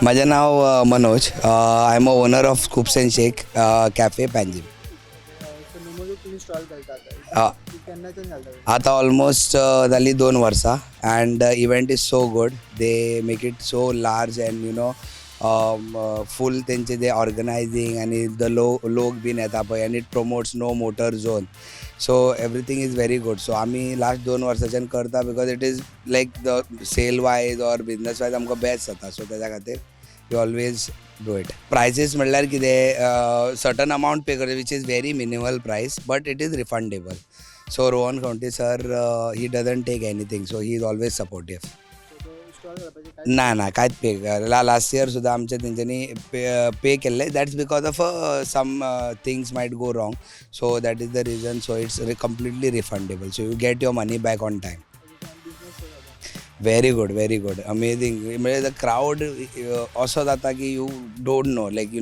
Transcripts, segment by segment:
माझें नांव Manoj. I am a owner of Scoops and Shake Cafe, Panjim. So नोमोजो तुमी stall घालता आतां? केन्नाच्यान घालता? आतां ऑलमोस्ट जालीं 2 वर्सां and event is so good. They make it so large and full तेंचे जे ऑर्गनायझींग आनी the लो लोक बीन येता पळय and it promotes no motor zone, so everything is very good. So आमी लास्ट 2 वर्साच्यान करता because it is like the sale wise or business wise आमकां बेस्ट जाता. सो तेज्या खातीर we always do it. Prices म्हणल्यार कितें, सर्टन अमावंट पे करता, which is very minimal price, but it is refundable. So Rohan Khaunte sir, he doesn't take anything, so he is always supportive. So तो stall घालपाचे काय? ना ना, कांयच pay last year सुद्दां आमचे तेंच्यांनी पे केल्ले. That's because of some things might go wrong, so that is the reason. So it's completely refundable, so you get your money back on time. Business कसो जाता? Very good, very good, amazing. म्हणजे the crowd असो जाता की you don't know, like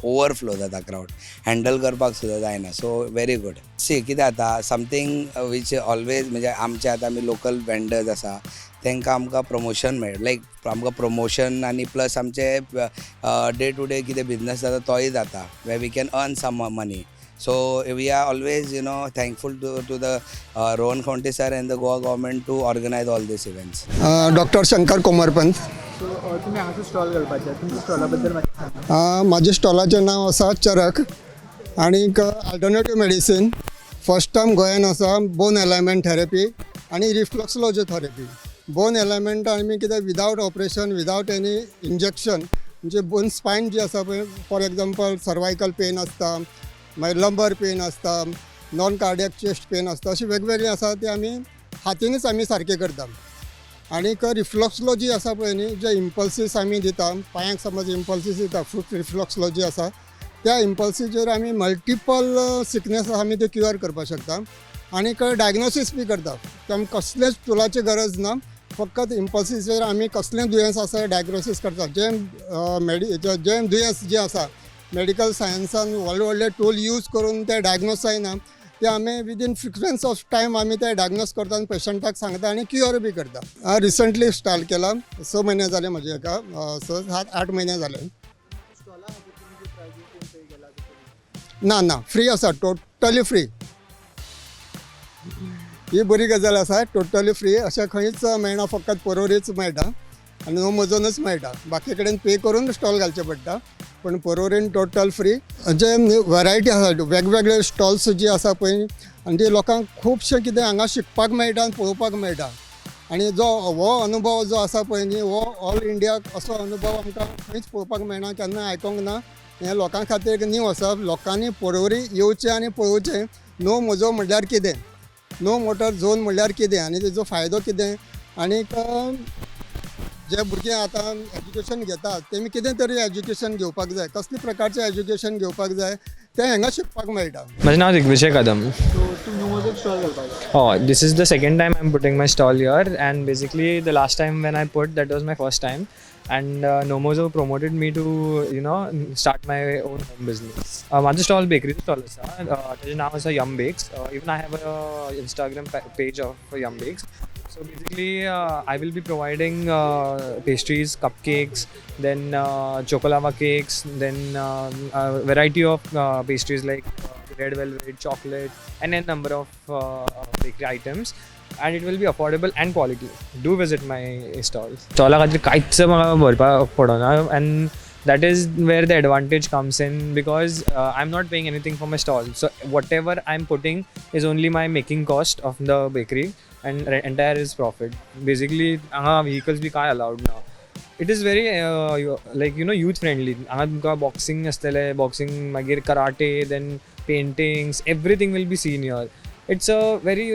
overflow जाता crowd, handle करपाक सुद्दां जायना. So very good. सी, कितें जाता, समथींग which always म्हणजे आमचे आतां आमी लोकल वेंडर्स आसा, तांकां आमकां प्रमोशन मेळ, लायक आमकां प्रमोशन आनी प्लस आमचे डे टू डे कितें बिजनस जाता तोय जाता, where we can earn some money. So we are always thankful to the Rohan Khaunte sir and the Goa government to organize all these events. Doctor Shankar Komarpant. So तुमी हांगासर stall घालपाचे, तुमच्या स्टॉला बद्दल मातशें सांगा. म्हाज्या स्टॉलाचें नांव आसा चरक आनीक अल्टरनेटीव मेडिसीन. फर्स्ट टायम गोंयान आसा बोन एलायमेंट थेरपी आनी रिफ्लक्सोलॉजी थेरपी. बोन एलायमेंट आमी कितें, without operation, without any injection, म्हणजे बोन स्पायन जी आसा पळय, फॉर एग्जाम्पल सर्वायकल पेन आसता, मागीर लंबर पेन आसता, नॉन कार्डियक चेस्ट पेन आसता, अशें वेगवेगळीं आसा, ते आमी हातीनच आमी सारकें करता. आनीक रिफ्लक्सोलॉजी आसा पळय न्ही, जे इम्पल्सीस आमी दिता पांयांक, समज इम्पल्सीस दिता, फूट रिफ्लक्सोलॉजी आसा, त्या इम्पल्सीचेर आमी मल्टिपल सिकनेस आमी ते क्युअर करपाक शकता. आनीक डायग्नोसीस बी करता. ते कसलेच टुलाची गरज ना, फकत इम्पल्सीचेर आमी कसलें दुयेंस आसा डायग्नोसीस करता. जें दुयेंस जें आसा, मेडिकल सायन्सान व्हडले व्हडले टूल यूज करून ते डायग्नोज जायना, ते आमी विदीन फ्रिक्वन्स ऑफ टायम आमी ते डायग्नोज करता आनी पेशंटाक सांगता आनी क्युअर बी करता. रिसंटली स्टार्ट केला, 6 म्हयने जाले म्हजे हाका, 6, 7, 8 म्हयने जाले. स्टॉला खातीर तुमी जे प्रायजीस कोण पे केला तशें? ना ना, फ्री आसा, टोटली फ्री. ही बरी गजाल आसा, टोटली फ्री. अशें खंयच मेळना, फकत पर्वरीच मेळटा आनी नो मोजोनच मेळटा. बाकी कडेन पे करून स्टॉल घालचें पडटा, पूण पर्वरीन टोटल फ्री. जे वरायटी आसा, वेगवेगळे स्टॉल्स जी आसा पळय, आनी ते लोकांक खुबशें कितें हांगा शिकपाक मेळटा आनी पळोवपाक मेळटा. आनी जो हो अनुभव जो आसा पळय न्ही, हो ऑल इंडियाक असो अनुभव आमकां खंयच पळोवपाक मेळना, केन्ना आयकोंक ना. हें लोकां खातीर एक न्यू आसा. लोकांनी पर्वरी येवचें आनी पळोवचें, नो मोजो म्हणल्यार कितें, नो मोटर झोन म्हणल्यार कितें आनी तेजो फायदो कितें. आनीक जे भुरगे आतां एज्युकेशन घेतात, तेमी कितें तरी एज्युकेशन घेवपाक जाय, कसले प्रकारचें एज्युकेशन घेवपाक जाय, तें हांगा शिकपाक मेळटा. म्हजें नांव दिग्विजय कदम. सो तूं नोमोजो स्टॉल घालपाचे? Oh, this is the second time I'm putting my stall here, and basically the last time when I put, that was my first time, and Nomozo promoted me to start my own home business. म्हाजो stall बेकरीचो stall आसा, ताजें नांव आसा M bakes. Even I have a Instagram page of Yum Bakes. So basically, I will be providing pastries, cupcakes, then chocolava cakes, then a variety of pastries like red velvet, chocolate, and a number of bakery items. And it will be affordable and quality. Do visit my stall. स्टॉला खातीर कांयच म्हाका भरपाक पडना, and that is where the advantage comes in, because I'm not paying anything for my stall. So whatever I'm putting is only my making cost of the bakery and entire is profit. Basically, हांगा vehicles बी कांय allowed ना. It is very like youth friendly. हांगा तुमकां boxing आसतलें, boxing, मागीर karate, then paintings, everything will be seen here. It's a very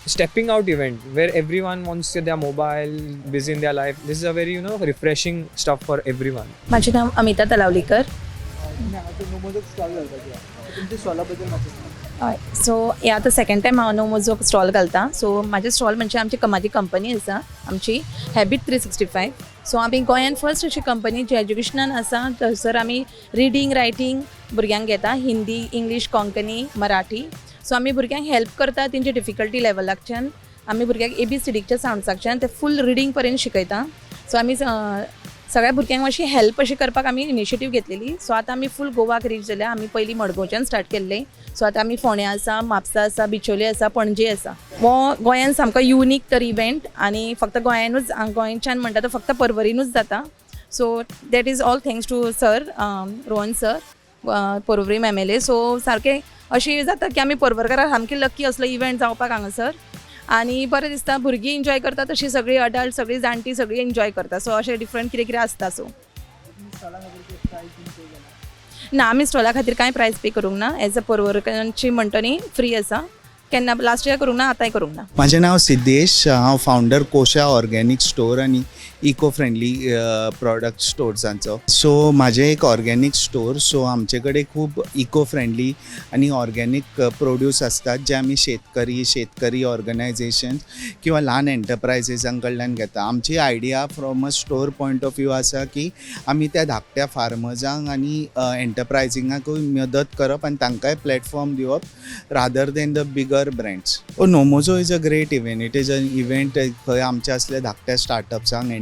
stepping out event where everyone wants their mobile, busy in their life. This is a very refreshing stuff for everyone. माझे नाव अमिता तलावलीकर. तुमी हांगासर नोमोजो stall घालपाचे, तुमच्या स्टॉला बद्दल मातशें सांगा. हय, so हे आतां सेकंड टायम हांव नो मोजो स्टॉल घालता. सो म्हाजें स्टॉल म्हणजे आमची माझी कंपनी आसा, आमची हॅबीट 365. सो आमी गोंयान फर्स्ट अशी कंपनी जी एज्युकेशनान आसा. थंयसर आमी रिडींग, रायटींग भुरग्यांक घेता, हिंदी, इंग्लीश, कोंकणी, मराठी. सो आमी भुरग्यांक हेल्प करता, तेंचे डिफिकल्टी लेवलाकच्यान आमी भुरग्यांक एबीसीडीच्या सावंड्साकच्यान ते फूल रिडींग पर्यंत शिकयता. सो आमी सगळ्या भुरग्यांक मातशी हेल्प अशी करपाक आमी इनिशिएटीव घेतलेली. सो आतां आमी फूल गोवाक रीच जाल्या. आमी पयलीं मडगांवच्यान स्टार्ट केल्ले. सो आतां आमी फोंड्या आसा, म्हापसा आसा, बिचोले आसा, पणजे आसा. हो गोंयान सामको युनीक तर इवेंट आनी फक्त गोंयानूच, गोंयच्यान म्हणटा तो फक्त पर्वरीनूच जाता. So that is all thanks to sir Rohan sir, Porvorim MLA. So सारकें अशें जाता की आमी पर्वरकारां सामकी लक्की असलो इवेंट जावपाक हांगासर आनी बरें दिसता. भुरगीं एन्जॉय करता तशी सगळीं अडल्ट, सगळीं जाणटीं सगळीं एन्जॉय करता. सो अशें डिफरंट कितें कितें आसता. सो तुमी स्टॉला खातीर प्रायस बीन पे केला? ना, आमी स्टॉला खातीर कांय प्रायस पे करूंक ना. एज अ पर्वरकारांची म्हणटा न्ही, फ्री आसा. केन्ना लास्ट इयर करूंक ना, आतांय करूंक ना. म्हाजें नांव सिद्धेश. हांव फावंडर कोशा ऑर्गेनीक स्टोर आनी इको फ्रेंडली प्रोडक्ट स्टोर्सांचो. सो म्हाजें एक ऑर्गेनीक स्टोर. सो आमचे कडेन खूब इको फ्रेंडली आनी ऑर्गेनीक प्रोड्यूस आसतात, जे आमी शेतकरी ऑर्गनायजेशन किंवा ल्हान एंटरप्रायजीसां कडल्यान घेता. आमची idea from a store point of view आसा की आमी त्या धाकट्या फार्मर्सांक आनी एंटरप्रायजिंगाकूय मदत करप आनी तांकांय प्लॅटफॉर्म दिवप rather than the bigger brands. Oh, Nomozo is a great event. It is an event खंय आमच्या असल्या धाकट्या स्टार्टअप्सांक,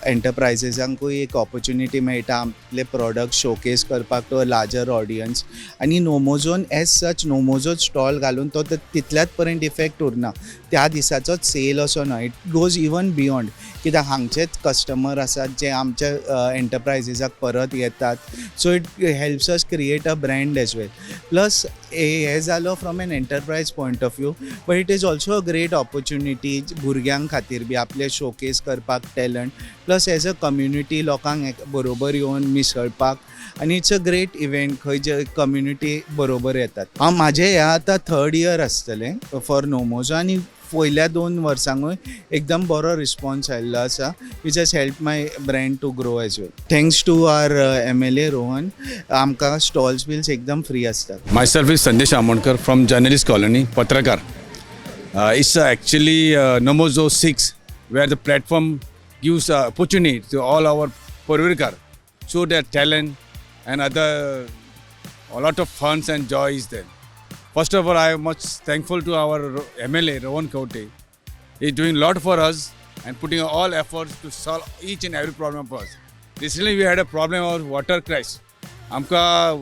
एंटरप्रायजीसांकूय एक ऑपॉर्च्युनिटी मेळटा आपले प्रोडक्ट शोकेस करपाक टू अ लार्जर ऑडियन्स. आनी नोमोझोन एज सच, नोमोझो स्टॉल घालून तो तितल्याच पर्यंत इफेक्ट उरना, त्या दिसाचोच सेल असो ना. It goes even beyond, कित्याक हांगचेच कस्टमर आसात जे आमच्या एंटरप्रायजीसाक परत येतात. So it helps us create a brand as well. Plus हे जालो from an enterprise point of view, but it is also a great opportunity भुरग्यां खातीर बी आपले शोकेस करपाक talent, plus as a community लोकांक एक बरोबर येवन मिसळपाक. आनी it's a great event खंय जे कम्युनिटी बरोबर येतात. हांव म्हाजें हें आतां थर्ड इयर आसतलें फॉर नोमोजो आनी पयल्या 2 वर्सांकूय एकदम बरो रिस्पॉन्स आयिल्लो आसा, which has help my brand to grow as well. Thanks to our MLA Rohan, आमकां स्टॉल्स बिल्स एकदम फ्री आसतात. Myself is Sandesh Amonkar from Journalist Colony, Patrakar. It's actually Nomozo 6, where the platform gives opportunity to all our Porvirkar, show their talent and other, a lot of funs and joy is there. First of all, I am much thankful to our MLA Rohan Khaunte. He is doing a lot for us and putting all efforts to solve each and every problem for us. Recently, we had a problem of water crisis. आमकां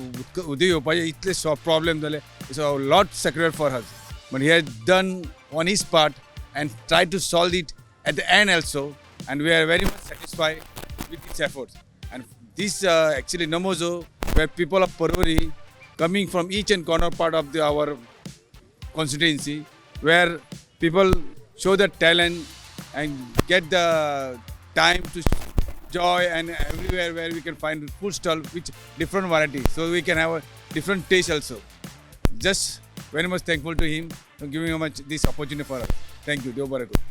उदक येवपाचे इतले problem जाले. It's a lot sacrifice for us, but he has done on his part and try to solve it at the end also, and we are very much satisfied with his efforts. And this actually Nomozo, where people of Porvorim coming from each and corner part of the our constituency, where people show their talent and get the time to joy, and everywhere where we can find food stall with different variety, so we can have a different taste also. Just very much thankful to him for giving much this opportunity for us. Thank you. देव बरें करूं.